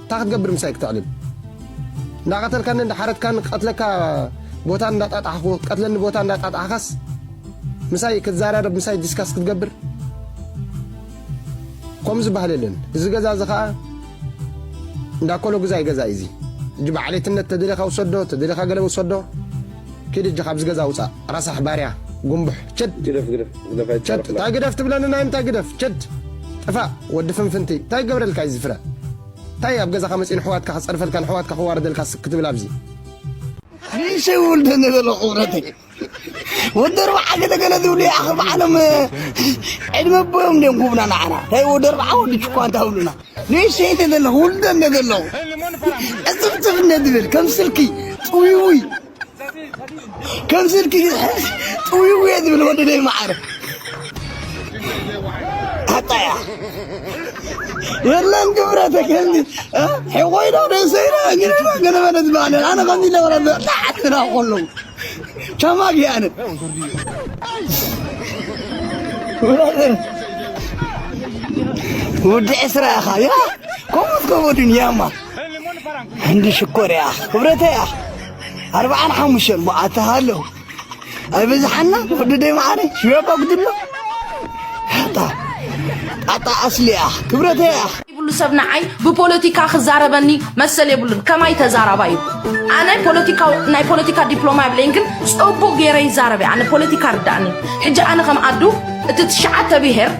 እንታይ ክትገብር ምሳይ ክተዕልል እንዳቐተልካኒ እንዳሓረድካኒ ክቐትለካ ቦታ እንዳጣጣሕኹ ክትቀትለኒ ቦታ እንዳጣጣሕኻስ ምሳይ ክትዛራረብ፣ ምሳይ ዲስካስ ክትገብር፣ ከምኡ ዝበሃል የለን። እዚ ገዛ እዚ ኸዓ እንዳ ኮሎ ግዛይ ገዛ እዩ። እዚ እጅ በዓሌትነት ተደሊኻ ውሰዶ፣ ተደሊኻ ገለ ውሰዶ። ኪድ እጅ ካብዚ ገዛ ውፃእ። ረሳሕ ባርያ፣ ጉንቡሕ፣ ችድ። ግደፍ፣ ግደፍ፣ ግደፍ፣ ችድ። ኣይተረፍና። እንታይ ግደፍ ትብለኒ? ናይ ምንታይ ግደፍ? ችድ። ጥፋእ፣ ወዲ ፍንፍንቲ። እንታይ ይገብረልካ እዩ እዚ ፍረ? እንታይ ኣብ ገዛኻ መፂኡ ንሕዋትካ ክፀርፈልካ፣ ንሕዋትካ ክዋረደልካ ስ-፣ ክትብል ኣብዚ? ንእሽተይ ውልደ እንደ ዘሎ ክብረተይ። ወዲ ኣርባዓ ገለ ገለ ዝብሉ ይኣኽል በዓሎም፣ ዕድመ ኣቦዮም እንድዮም ክብና ንዓና። እንታይ ወዲ ኣርባዓ ወዲ ችኳ እንታይ ብሉና? ንእሽተይ እንደ ዘለኹ፣ ውልደ እንደ ዘለኹ። ዕፅፍፅፍ እንደ ዝብል፣ ከም ስልኪ፣ ጥውይውይ። ከም ስልኪ፣ ጥውይውይ ዝብል ወዲ ደይ መዓረ። ኣጣያ። የለን ክብረተ ከምዚ፣ እ? ሕቆይዶ ደሰይዶ፣ እንግዲህ ገለ በለ ዝበሃለ፣ ኣነ ከምዚ ለበለ፣ ላዓትና ከለዉ። ቻማጊ ኣነ። ወዲ ዕስራ ኢኻ፣ ያ? ከምኡት ከምኡ ድንያማ። እንዲ ሽኮር ኢኻ፣ ክብረተ ኢኻ። ኣርብዓን ሓሙሽተን ብኣታ ሃለው። ኣይበዝሓና፣ ወዲ ደይ መዓረ፣ ሽበባ ጉድሎ። ጣ-፣ ጣጣ ኣስሊ ኢኻ፣ ክብረተ ኢኻ። ይብሉ ሰብ ንዓይ ብፖለቲካ ክዛረበኒ መሰል የብሉን። ከማይ ተዛራባይ እዩ። ኣነ ፖለቲካ፣ ናይ ፖለቲካ ዲፕሎማ የብለይን፣ ግን ጽቡቕ ገይረ ይዛረብ እየ። ኣነ ፖለቲካ ርዳእኒ። ሕጂ ኣነ ከም ኣዱ እቲ ትሽዓተ ብሄር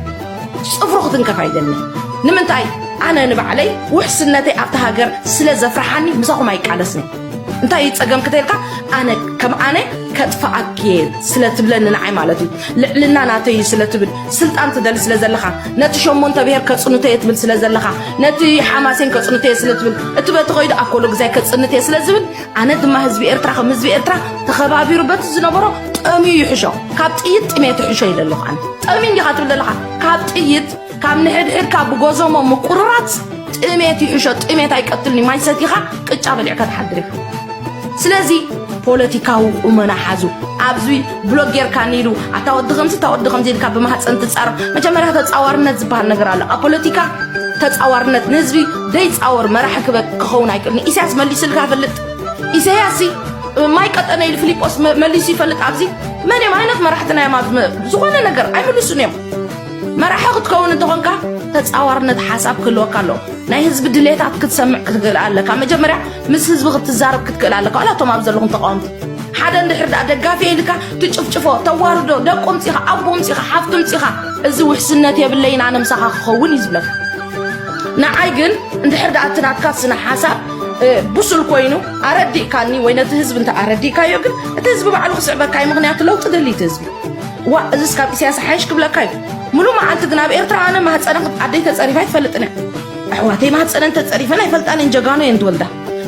ጽፍሩ ክትንከፍ ኣይደልን። ንምንታይ? ኣነ ንባዕለይ ውሕስነተይ ኣብታ ሃገር ስለ ዘፍርሓኒ ምሳኹም ኣይቃለስን። እንታይ እዩ ጸገም ክተልካ? ኣነ ከም ኣነ ከጥፍኣኪ እየ ስለ ትብለኒ ንዓይ ማለት እዩ። ልዕልና ናተይ እዩ ስለ ትብል፣ ስልጣን ትደሊ ስለ ዘለኻ፣ ነቲ ሸሞንተ ብሄር ከጽንቶ እየ ትብል ስለ ዘለኻ፣ ነቲ ሓማሴን ከጽንቶ እየ ስለ ትብል፣ እቲ በቲ ከይዱ ኣብ ኮሎ ግዛይ ከጽንት እየ ስለ ዝብል፣ ኣነ ድማ ህዝቢ ኤርትራ ከም ህዝቢ ኤርትራ ተኸባቢሩ በቲ ዝነበሮ ጠምዩ ይሕሾ። ካብ ጥይት ጥሜት ይሕሾ ኢለ ኣለኹ ኣነ። ጠምዩ እንዲኻ ትብል ዘለኻ? ካብ ጥይት፣ ካብ ንሕድሕድካ ብጎዞሞ ምቁርራጽ ጥሜት ይሕሾ። ጥሜት ኣይቀትልን እዩ። ማይ ሰቲኻ ቅጫ በሊዕካ ትሓድር ኢኻ። ስለዚ ፖለቲካዊ ቁመና ሓዙ። ኣብዚ ብሎግ ጌርካኒ ኢሉ፣ ኣታ ወዲ ከምዚ፣ እታ ወዲ ከምዚ ኢልካ ብማህፀን ትጻረፍ። መጀመርያ ተጻዋርነት ዝበሃል ነገር ኣሎ። ኣብ ፖለቲካ ተጻዋርነት፣ ንህዝቢ ደይጻወር መራሒ ክበ-፣ ክኸውን ኣይክእልን። ኢሳያስ መሊስልካ ይፈልጥ? ኢሳያስ ሲ ማይ ቀጠነ ኢሉ ፊሊጶስ መ-፣ መሊሱ ይፈልጥ? ኣብዚ መን እዮም ዓይነት መራሕትና እዮም? ኣብዚ መ-፣ ዝኾነ ነገር ኣይምልሱን እዮም። መራሒ ክትከውን እንተኾንካ ተጻዋርነት ሓሳብ ክህልወካ ኣለዎ። ናይ ህዝቢ ድሌታት ክትሰምዕ ክትክእል ኣለካ። መጀመርያ ምስ ህዝቢ ክትዛረብ ክትክእል ኣለካ። ዋላ እቶም ኣብ ዘለኹም ተቃወምቲ ሓደ እንድሕር ደኣ ደጋፊ ኢልካ ትጭፍጭፎ፣ ተዋርዶ፣ ደቁ ምጺኻ፣ ኣቦ ምጺኻ፣ ሓፍቱ ምጺኻ፣ እዚ ውሕስነት የብለይን ኣነ ምሳኻ ክኸውን እዩ ዝብለካ። ንዓይ ግን እንድሕር ደኣ እቲ ናትካ ስነ ሓሳብ፣ እ፣ ብሱል ኮይኑ ኣረዲእካኒ ወይ ነቲ ህዝቢ እንተ ኣረዲእካዮ ግን እቲ ህዝቢ ባዕሉ ክስዕበካ እዩ። ምኽንያቱ ለውጢ ደሊ እቲ ህዝቢ። ዋእ፣ እዚስ ካብ ኢሳያስ ሓይሽ ክብለካ እዩ። ሙሉእ መዓልቲ ግን ኣብ ኤርትራ ኣነ ማህጸነ ክት-፣ ኣደይ ተጸሪፋ ኣይትፈልጥን እያ። ኣሕዋተይ ማህጸነን ተጸሪፈን ኣይፈልጣን እየን፣ ጀጋኑ እየን ትወልዳ።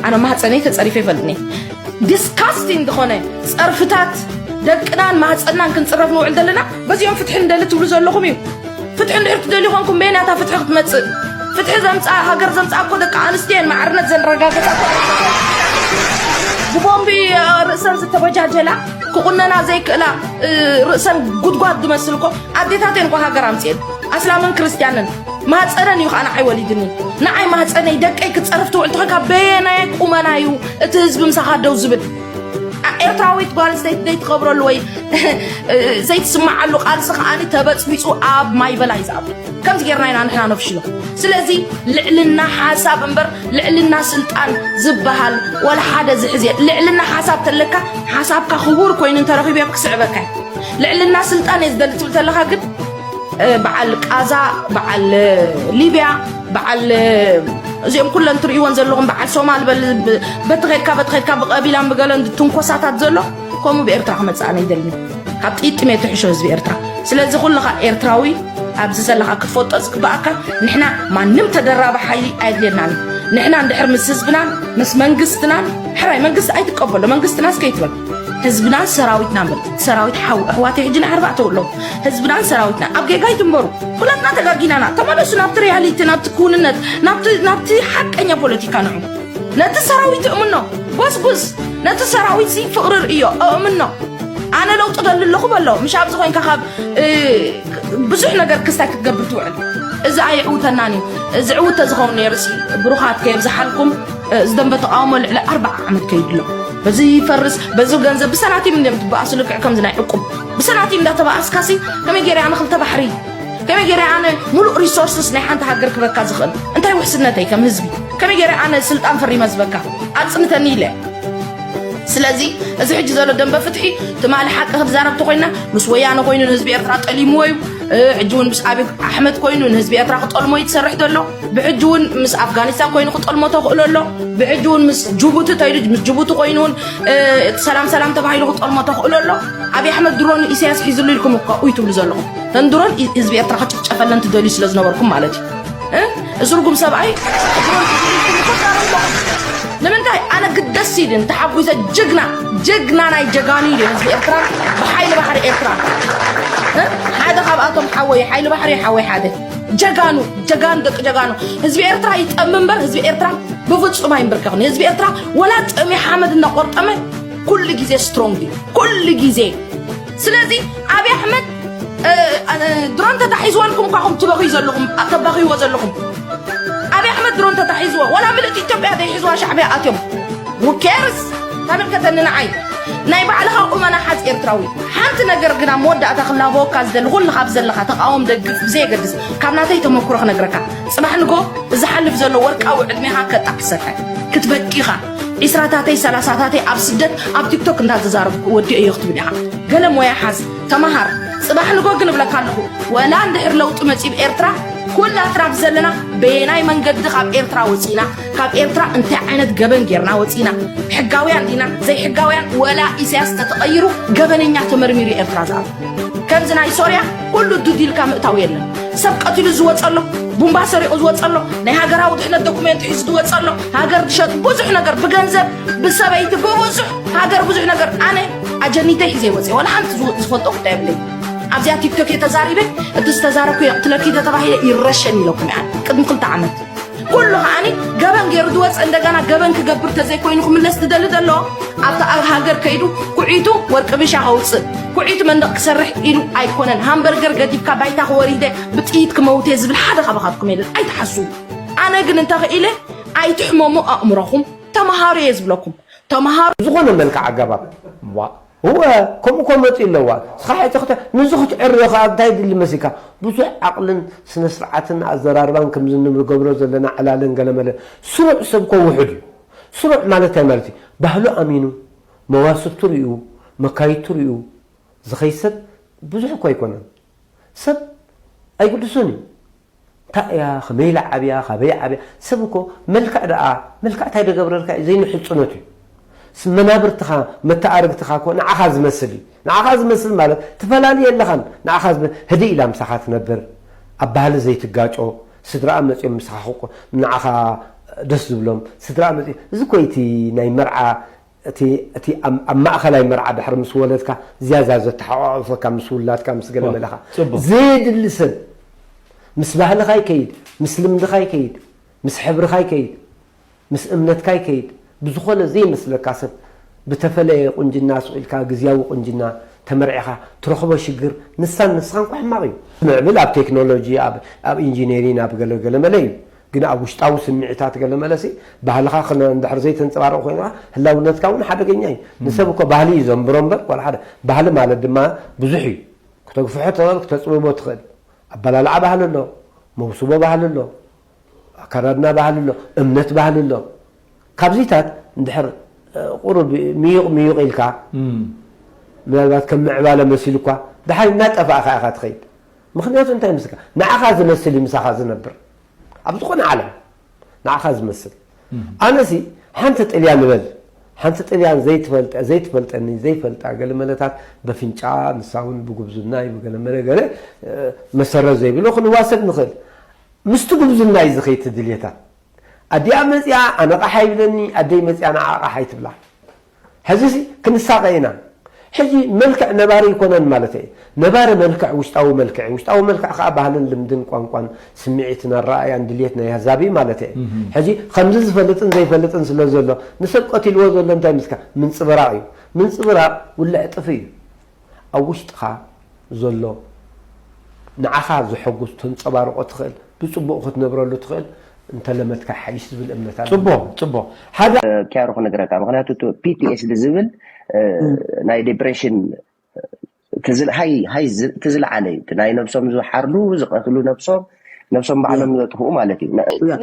ኣነ ማህጸነይ ተጸሪፈ ኣይፈልጥን እየ። ዲስካስቲንግ ዝኾነ ጸርፍታት ደቅናን ማህጸናን ክንጽረፍ ንውዕል ዘለና፣ በዚኦም ፍትሒ ንደሊ ትብሉ ዘለኹም እዩ። ፍትሒ እንድሕር ትደልዩ ኮንኩም፣ በየናታ ፍትሒ ክትመጽእ? ፍትሒ ዘምጽኣ፣ ሃገር ዘምጽኣ እኮ ደቂ ኣንስትዮ እየን፣ ማዕርነት ዘረጋገጻ እኮ። ብቦምቢ፣ እ፣ ርእሰን ዝተበጃጀላ፣ ክቑነና ዘይክእላ፣ እ፣ ርእሰን ጉድጓድ ዝመስል እኮ ኣዴታት እየን እኮ ሃገር ኣምጽኤን። ኣስላምን ክርስትያንን። ማህፀነን እዩ ከዓ ንዓይ ወሊድኒ። ንዓይ ማህፀነይ ደቀይ ክትፀርፍ ትውዕል ተኾንካ በየናይ ቁመና እዩ እቲ ህዝቢ ምሳኻ ደው ዝብል? ኣ-፣ ኤርትራዊት ጓል ኣንስተይቲ ዘይትኸብረሉ ወይ ዘይትስምዓሉ ቃልሲ ከዓኒ ተበፅቢፁ ኣብ ማይ በላይ ዝኣቱ። ከምዚ ጌርና ኢና ንሕና ነፍሽሎ። ስለዚ ልዕልና ሓሳብ እምበር ልዕልና ስልጣን ዝበሃል ዋላ ሓደ ዝሕዝ የለን። ልዕልና ሓሳብ ተለካ ሓሳብካ ክቡር ኮይኑ እንተረኺብዮ ክስዕበካ እዩ። ልዕልና ስልጣን እየ ዝደሊ ትብል ተለኻ ግን እ፣ በዓል ቃዛ፣ በዓል፣ እ፣ ሊብያ፣ በዓል፣ እ፣ እዚኦም ኩለን ትርእይወን ዘለኹም፣ በዓል ሶማል በል፣ ብ-፣ በቲ ኸድካ፣ በቲ ኸድካ ብቐቢላን ብገለን ትንኮሳታት ዘሎ፣ ከምኡ ብኤርትራ ክመጽእ ኣነ ኣይደልን። ካብ ጥይት ጥሜት ትሕሾ ህዝቢ ኤርትራ። ስለዚ ኩልኻ ኤርትራዊ ኣብዚ ዘለኻ ክትፈልጦ ዝግብኣካ፣ ንሕና ማንም ተደራቢ ሓይሊ ኣየድልየናን እዩ። ንሕና እንድሕር ምስ ህዝብናን ምስ መንግስትናን፣ ሕራይ መንግስቲ ኣይትቀበሎ፣ መንግስትናስ ከይትበል። ህዝብናን ሰራዊትናን በል። ሰራዊት ሓው ኣሕዋተይ ሕጂ ንዓርባዕተ ኣለዉ። ህዝብናን ሰራዊትናን ኣብ ጌጋ ኣይትንበሩ። ኩላትና ተጋጊናና። ተመለሱ ናብቲ ሪያሊቲ፣ ናብቲ ክውንነት፣ ናብቲ፣ ናብቲ ሓቀኛ ፖለቲካ ንዑ። ነቲ ሰራዊት እእምኖ። ጎስጉስ። ነቲ ሰራዊት ዚ ፍቕሪ ርእዮ። እእምኖ። ኣነ ለውጢ ደሊ ኣለኹ በሎ። ምሽ ኣብዚ ኮይንካ ካብ፣ እ፣ ብዙሕ ነገር ክስታይ ክትገብር ትውዕል። እዚ ኣየዕውተናን እዩ። ዝዕውት ተዝኸውን ነይሩሲ፣ ብሩኻት ከየብዝሓልኩም፣ እ፣ ዝደንበ ተቃውሞ ልዕሊ ኣርብዓ ዓመት ከይዱ ኣሎ። በዚ ይፈርስ፣ በዚ ገንዘብ ብሰናቲም እንዲም ትበኣሱ፣ ልክዕ ከምዚ ናይ ዕቁብ ብሰናቲም እንዳተበኣስካሲ፣ ከመይ ገይረ ኣነ ክልተ ባሕሪ፣ ከመይ ገይረ ኣነ ሙሉእ ሪሶርስስ ናይ ሓንቲ ሃገር ክበካ ዝኽእል? እንታይ ውሕስነተይ ከም ህዝቢ? ከመይ ገይረ ኣነ ስልጣን ፈሪመ ዝበካ? ኣጽንተኒ ኢለ። ስለዚ እዚ ሕጂ ዘሎ ደንበ ፍትሒ ትማሊ ሓቂ ክትዛረብ ተኮይና፣ ምስ ወያነ ኮይኑ ንህዝቢ ኤርትራ ጠሊምዎ እዩ። እ፣ ሕጂ እውን ምስ ኣብይ ኣሕመድ ኮይኑ ንህዝቢ ኤርትራ ክጠልሞ እዩ ትሰርሕ ዘሎ። ብሕጂ እውን ምስ ኣፍጋኒስታን ኮይኑ ክጠልሞ ተኽእሎ ኣሎ። ብሕጂ እውን ምስ ጅቡቲ ተይሉ ምስ ጅቡቲ ኮይኑ እውን፣ እ፣ ሰላም ሰላም ተባሂሉ ክጠልሞ ተኽእሎ ኣሎ። ኣብይ ኣሕመድ ድሮን ኢሳያስ ሒዝሉ ኢልኩም እኮ እዩ ትብሉ ዘለኹም። ተን ድሮን ኢ-፣ ህዝቢ ኤርትራ ክጭፍጨፈለን ትደልዩ ስለ ዝነበርኩም ማለት እዩ። እ? እዚ ርጉም ሰብኣይ ድሮን ሒዝሉ ኢልኩም እኮ ዛረብኩም። ንምንታይ? ኣነ ግደስ ኢልን ተሓጒሰ። ጅግና፣ ጅግና ናይ ጀጋኑ እዩ ህዝቢ ኤርትራ፣ ብሓይሊ ባሕሪ ኤርትራ። እ? ሓደ ካብኣቶም ሓወይ፣ ሓይሊ ባሕሪ ሓወይ ሓደ። ጀጋኑ፣ ጀጋኑ፣ ደቂ ጀጋኑ። ህዝቢ ኤርትራ ይጠም እምበር ህዝቢ ኤርትራ ብፍጹም ኣይንብርከኽን። ህዝቢ ኤርትራ ወላ ጥሚ ሓመድ እናቆርጠመ ኩሉ ግዜ ስትሮንግ እዩ። ኩሉ ግዜ። ስለዚ ኣብይ ኣሕመድ፣ እ፣ እ፣ ድሮን ተታሒዝወልኩም እኳ ኹም ትበኽዩ ዘለኹም፣ ተባኽይዎ ዘለኹም። ኣብይ ኣሕመድ ድሮን ተታሒዝዎ፣ ወላ ምልእቲ ኢትዮጵያ ዘይሕዝዋ ሻዕብያ ኣትዮም። Who cares? ተመልከተኒ ንዓይ። ናይ ባዕልኻ ቁመና ሓዝ ኤርትራዊ። ሓንቲ ነገር ግና መወዳእታ ክላበወካ ዝደሊ፣ ኩልኻ ብዘለኻ ተቃወም ደግፍ ብዘየገድስ፣ ካብ ናተይ ተመክሮ ክነግረካ። ጽባሕ ንጎ ዝሓልፍ ዘሎ ወርቃዊ ዕድሜኻ ከጣዕሰካ። ክትበኪኻ። ዒስራታተይ ሰላሳታተይ ኣብ ስደት ኣብ ቲክቶክ እንዳተዛረብኩ ወዲኦ እዮ ክትብል ኢኻ። ገለ ሞያ ሓዝ፣ ተመሃር። ጽባሕ ንጎ ግን እብለካ ኣለኹ፣ ወላ እንድሕር ለውጢ መጺእ ኣብ ኤርትራ፣ ኩላትና ብዘለና በየናይ መንገዲ ካብ ኤርትራ ወጺእና፣ ካብ ኤርትራ እንታይ ዓይነት ገበን ጌርና ወጺእና፣ ሕጋውያን ዲና ዘይሕጋውያን፣ ወላ ኢሳያስ ተተቐይሩ ገበነኛ ተመርሚሩ ኤርትራ ዝኣቱ። ከምዚ ናይ ሶርያ ኩሉ ዱድ ኢልካ ምእታው የለን። ሰብ ቀቲሉ ዝወጸ ኣሎ፣ ቡምባ ሰሪቑ ዝወጸ ኣሎ፣ ናይ ሃገራዊ ድሕነት ዶኩሜንት ሒዙ ዝወጸ ኣሎ፣ ሃገር ዝሸጥ ብዙሕ ነገር ብገንዘብ፣ ብሰበይቲ፣ ብብዙሕ ሃገር ብዙሕ ነገር። ኣነ ኣጀኒተይ ሒዘ ይወጽእ፣ ወላ ሓንቲ ዝወ-፣ ዝፈልጦ ጉዳይ የብለይ። ኣብዚኣ ቲክቶክ እየ ተዛሪበ፣ እቲ ዝተዛረብኩ የቕትለኪ ተተባሂለ ይረሸን ኢለኩም እያ ቅድሚ ክልተ ዓመት። ኩሉ ከዓኒ ገበን ገይሩ ዝወፅእ እንደገና ገበን ክገብር ተዘይኮይኑ ክምለስ ትደሊ ዘሎ ኣብቲ ኣብ ሃገር ከይዱ ኩዒቱ ወርቂ ብሻ ከውፅእ ኩዒቱ መንደቕ ክሰርሕ ኢሉ ኣይኮነን። ሃምበርገር ገዲፍካ ባይታ ክወሪደ ብጥይት ክመውት እየ ዝብል ሓደ ካባኻትኩም የለን። ኣይትሓስቡ። ኣነ ግን እንተኽኢለ ኣይትሕመሙ ኣእምሮኹም። ተምሃሩ እየ ዝብለኩም። ተምሃሩ። ዝኾነ መልክዕ ኣገባብ። ዋ፣ እወ፣ ከምኡ እኮ መፂኡ ኣለዋ። ንስኻ ሕጂ ክተ-፣ ንዚ ክትዕርዮ ከዓ እንታይ ድሊ መሲልካ? ብዙሕ ዓቕልን ስነ ስርዓትን ኣዘራርባን ከምዚ እንገብሮ ዘለና ዕላልን ገለመለ። ስሩዕ ሰብ እኮ ውሑድ እዩ። ስሩዕ ማለት እንታይ ማለት እዩ? ባህሉ ኣሚኑ፣ መዋስብቱ ሪኡ፣ መካይድቱ ሪኡ ዝኸይድ ሰብ ብዙሕ እኮ ኣይኮነን። ሰብ ኣይግድሱን እዩ። እንታይ እያ? ከመይ ኢላ ዓብያ? ካበይ ዓብያ? ሰብ እኮ መልክዕ ደኣ፣ መልክዕ እንታይ ደገብረልካ እዩ? ዘይንሕጽኖት እዩ። ስ-፣ መናብርትኻ፣ መተኣርግትኻ እኮ ንዓኻ ዝመስል እዩ። ንዓኻ ዝመስል ማለት ትፈላሊ የለኻን። ንዓኻ ዝመ-፣ ህድእ ኢላ ምሳኻ ትነብር፣ ኣብ ባህሊ ዘይትጋጮ፣ ስድራኣ መጺኦም ምሳኻ ክቆ-፣ ንዓኻ ደስ ዝብሎም፣ ስድራኣ መጺኦም፣ እዚ እኮ እቲ ናይ መርዓ እቲ፣ እቲ ኣብ፣ ኣብ ማእኸላይ መርዓ ድሕሪ ምስ ወለድካ ዝያዳ ዘተሓቋቑፈካ ምስ ውላድካ ምስ ገለ ዋ፣ መለኻ። ጽቡቕ። ዘየድሊ ሰብ ምስ ባህልኻ ይከይድ፣ ምስ ልምድኻ ይከይድ፣ ምስ ሕብርኻ ይከይድ፣ ምስ እምነትካ ይከይድ። ብዝኾነ ዘይመስለካ ሰብ ብተፈለየ ቁንጅና ስቕ ኢልካ ግዝያዊ ቁንጅና ተመርዒኻ ትረኽቦ ሽግር ንሳን ንስኻን እኳ ሕማቕ እዩ። ምዕብል ኣብ ቴክኖሎጂ፣ ኣብ፣ ኣብ ኢንጂነሪን፣ ኣብ ገለ ገለ መለ እዩ። ግን ኣብ ውሽጣዊ ስምዒታት ገለ መለሲ ባህልኻ ክነ-፣ እንድሕር ዘይተንጸባርቕ ኮይንካ ህላውነትካ እውን ሓደገኛ እዩ። ንሰብ እኮ ባህሊ እዩ ዘንብሮ እምበር ዋላ ሓደ። ባህሊ ማለት ድማ ብዙሕ እዩ። ክተግፍሖ ትኽእል፣ ክተጽብቦ ትኽእል። ኣበላልዓ ባህሊ ኣሎ፣ መውስቦ ባህሊ ኣሎ፣ ኣከዳድና ባህሊ ኣሎ፣ እምነት ባህሊ ኣሎ። ካብዚታት እንድሕር፣ እ፣ ቁሩብ ምዩቕ ምዩቕ ኢልካ፣ እም። ምናልባት ከም ምዕባለ መሲሉ እኳ፣ ደሓር እናጠፋእኻ ኢኻ ትኸይድ። ምኽንያቱ እንታይ ምስልካ? ንዓኻ ዝመስል እዩ ምሳኻ ዝነብር። ኣብ ዝኾነ ዓለም ንዓኻ ዝመስል። እም። ኣነሲ ሓንቲ ጥልያን ንበል፣ ሓንቲ ጥልያን ዘይትፈልጠ-፣ ዘይትፈልጠኒ፣ ዘይፈልጣ ገለ መለታት በፍንጫ፣ ንሳ እውን ብጉብዝና እዩ፣ ብገለ መለ ገለ፣ እ፣ መሰረት ዘይብሎ ክንዋሰብ ንኽእል። ምስቲ ጉብዝና እዩ ዝኸይድ እቲ ድልየታ። ኣዲኣ መጺኣ ኣነ ቃሕ ኣይብለኒ፣ ኣደይ መጺኣ ንዓ ቃሕ ኣይትብላ። ሕዚሲ ክንሳቐ ኢና። ሕጂ መልክዕ ነባሪ ኣይኮነን ማለት እየ። ነባሪ መልክዕ ውሽጣዊ መልክዕ እዩ። ውሽጣዊ መልክዕ ከኣ ባህልን ልምድን ቋንቋን ስምዒትን ኣረኣእያን ድልየት ናይ ኣዛቢ ማለት እየ። እህ። ሕጂ ከምዚ ዝፈልጥን ዘይፈልጥን ስለ ዘሎ ንሰብ ቀቲልዎ ዘሎ እንታይ ምስካ? ምንጽብራቕ እዩ። ምንጽብራቕ ውልዕ ጥፍ እዩ። ኣብ ውሽጥኻ ዘሎ ንዓኻ ዘሐጉስ ተንጸባርቖ ትኽእል፣ ብጽቡቕ ክትነብረሉ ትኽእል፣ እንተለመድካ ሓይሽ ዝብል እምነት ኣሎ። ጽቡቕ ጽቡቕ ሓደ ኪያሮ ክነግረካ። ምክንያቱ እቲ ፒቲኤስዲ ዝብል ናይ ዲፕሬሽን ትዝልዓለ እዩ። ናይ ነብሶም ዝሓርዱ ዝቀትሉ ነብሶም ነብሶም ባዕሎም ዘጥፍኡ ማለት እዩ።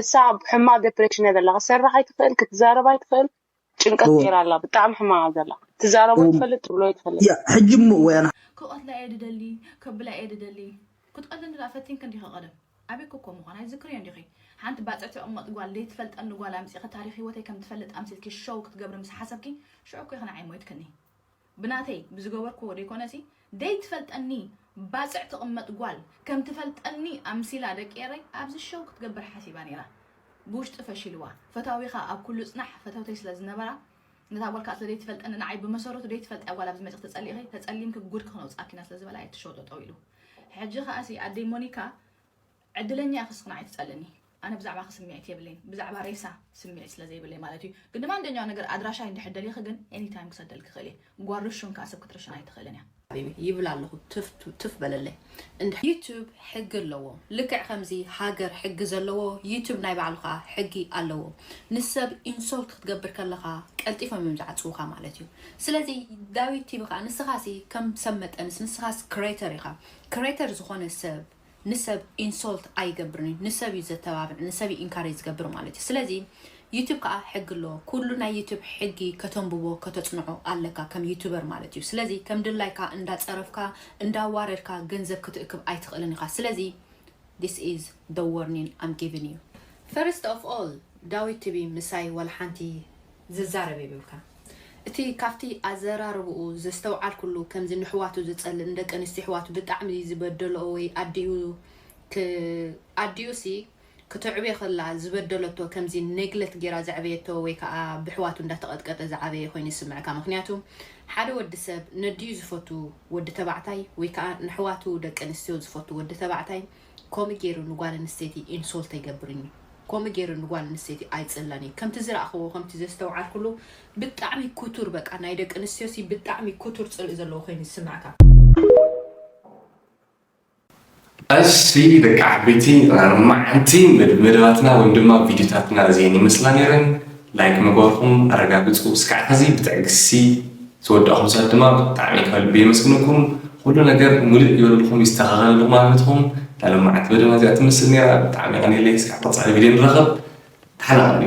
ንሳ ሕማ ዲፕሬሽን እያ ዘለካ። ክትሰርሕ ኣይትኽእል፣ ክትዛረብ ኣይትኽእል። ጭንቀት ገይራ ኣላ። ብጣዕሚ ሕማቅ ዘላ። ትዛረቦ ትፈልጥ ትብሎ ትፈልጥ። ሕጂ እሞ ወያና ክቐትላ እየ ድደሊ፣ ከብላ እየ ድደሊ። ክትቐትለኒ ደኣ ፈቲንክ እንዲኺ ቀደም። ኣበይ ኮኮ ምዃን ኣይዝክርዮ እንዲኺ። ሓንቲ ባጽዕ ትቕመጥ ጓል፣ ደይትፈልጠኒ ጓል ኣምጺኺ ታሪኽ ህይወተይ ከም ትፈልጥ ኣምሲልኪ ሸው ክትገብሪ ምስ ሓሰብኪ፣ ሽዑ እኮ ኢኺ ንዓይ ሞይትክኒ። ብናተይ ብዝገበርክዎ ደይኮነሲ ደይትፈልጠኒ ባጽዕ ትቕመጥ ጓል ከም ትፈልጠኒ ኣምሲላ ደቂ ኤረይ ኣብዚ ሸው ክትገብር ሓሲባ ነይራ። ብውሽጢ ፈሺልዋ። ፈታዊኻ ኣብ ኩሉ ጽናሕ ፈተውተይ ስለ ዝነበራ ነታ ጓል ከዓ ስለ ደይትፈልጠኒ ንዓይ ብመሰረቱ ደይትፈልጥያ ጓል ኣብዚ መጺኺ ተጸሊእኺ ተጸሊምኪ ጉድኪ ክነውጽኣኪና ስለ ዝበላ እየ እቲ ሸው ጠጠው ኢሉ። ሕጂ ከኣሲ ኣደይ ሞኒካ ዕድለኛ ኢኺ እስኺ ንዓይ ትጸልእኒ። ኣነ ብዛዕባኺ ስምዒት የብለይን። ብዛዕባ ሬሳ ስምዒት ስለ ዘይብለይ ማለት እዩ። ግን ድማ እንደኛው ነገር ኣድራሻይ እንድሕር ደሊኺ ግን ኤኒታይም ክሰደልኪ ይኽእል እየ። ጓል ርሹን ከዓ ሰብ ክትርሽን ኣይትኽእልን እያ። ሓቢቢ ይብል ኣለኹ ትፍ ትፍ በለለይ። እንድሕር ዩቱብ ሕጊ ኣለዎ። ልክዕ ከምዚ ሃገር ሕጊ ዘለዎ ዩቱብ ናይ ባዕሉ ከዓ ሕጊ ኣለዎ። ንሰብ ኢንሶልት ክትገብር ከለኻ ቀልጢፎም እዮም ዝዓፅውኻ ማለት እዩ። ስለዚ ዳዊት ቲቪ ከዓ ንስኻሲ ከም ሰብ መጠንስ ንስኻስ ክሬተር ኢኻ። ክሬተር ዝኾነ ሰብ ንሰብ ኢንሶልት ኣይገብርን እዩ። ንሰብ እዩ ዘተባብዕ፣ ንሰብ እዩ ኢንካሬጅ ዝገብር ማለት እዩ። ስለዚ ዩቱብ ከዓ ሕጊ ኣለዎ። ኩሉ ናይ ዩቱብ ሕጊ ከተንብቦ ከተፅንዖ ኣለካ ከም ዩቱበር ማለት እዩ። ስለዚ ከም ድላይካ እንዳፀረፍካ እንዳዋረድካ ገንዘብ ክትእክብ ኣይትኽእልን ኢኻ። ስለዚ this is the warning I'm giving you. First of all ዳዊት ቲቪ ምሳይ ዋላ ሓንቲ ዝዛረብ የብልካ። እቲ ካብቲ ኣዘራርብኡ ዘስተውዓልኩሉ ከምዚ ንሕዋቱ ዝጸልእ ንደቂ ኣንስትዮ ሕዋቱ ብጣዕሚ ዝበደልኦ ወይ ኣዲኡ ክ- ኣዲኡ ሲ ክተዕብዮ ከላ ዝበደለቶ ከምዚ ኔግለት ጌራ ዘዕበየቶ ወይ ከዓ ብሕዋቱ እንዳተቐጥቀጠ ዝዓበየ ኮይኑ ይስምዕካ። ምክንያቱ ሓደ ወዲ ሰብ ነዲኡ ዝፈቱ ወዲ ተባዕታይ ወይ ከዓ ንሕዋቱ ደቂ ኣንስትዮ ዝፈቱ ወዲ ተባዕታይ ከምኡ ገይሩ ንጓል ኣንስተይቲ ኢንሶልት ኣይገብርን እዩ። ከምኡ ገይሩ ንጓል ኣንስተይቲ ኣይፅላን እዩ። ከምቲ ዝረእኽዎ ከምቲ ዘስተውዓልኩሉ ብጣዕሚ ኩቱር በቃ ናይ ደቂ ኣንስትዮ ሲ ብጣዕሚ ኩቱር ፅልኢ ዘለዎ ኮይኑ ዝስምዕካ። እሺ ደቂ ዓበይቲ መዓንቲ መደባትና ወይ ድማ ቪዲዮታትና እዚአን ይመስላ ነይረን። ላይክ ምግባርኩም ኣረጋግፁ። እስካዕ ሕዚ ብትዕግስቲ ዝወዳእኹም ሰባት ድማ ብጣዕሚ ከልቢ የመስግነኩም። ኩሉ ነገር ሙሉእ ይበልልኩም ይስተኻኸለልኩም ኣለትኩም። እታ ለማዓት መደብና እዚኣ ትመስል ነይራ። ብጣዕሚ የቐንየለይ። እስካዕ ቀፃሊ ቪድዮ ንራኸብ። ተሓላቐሉ።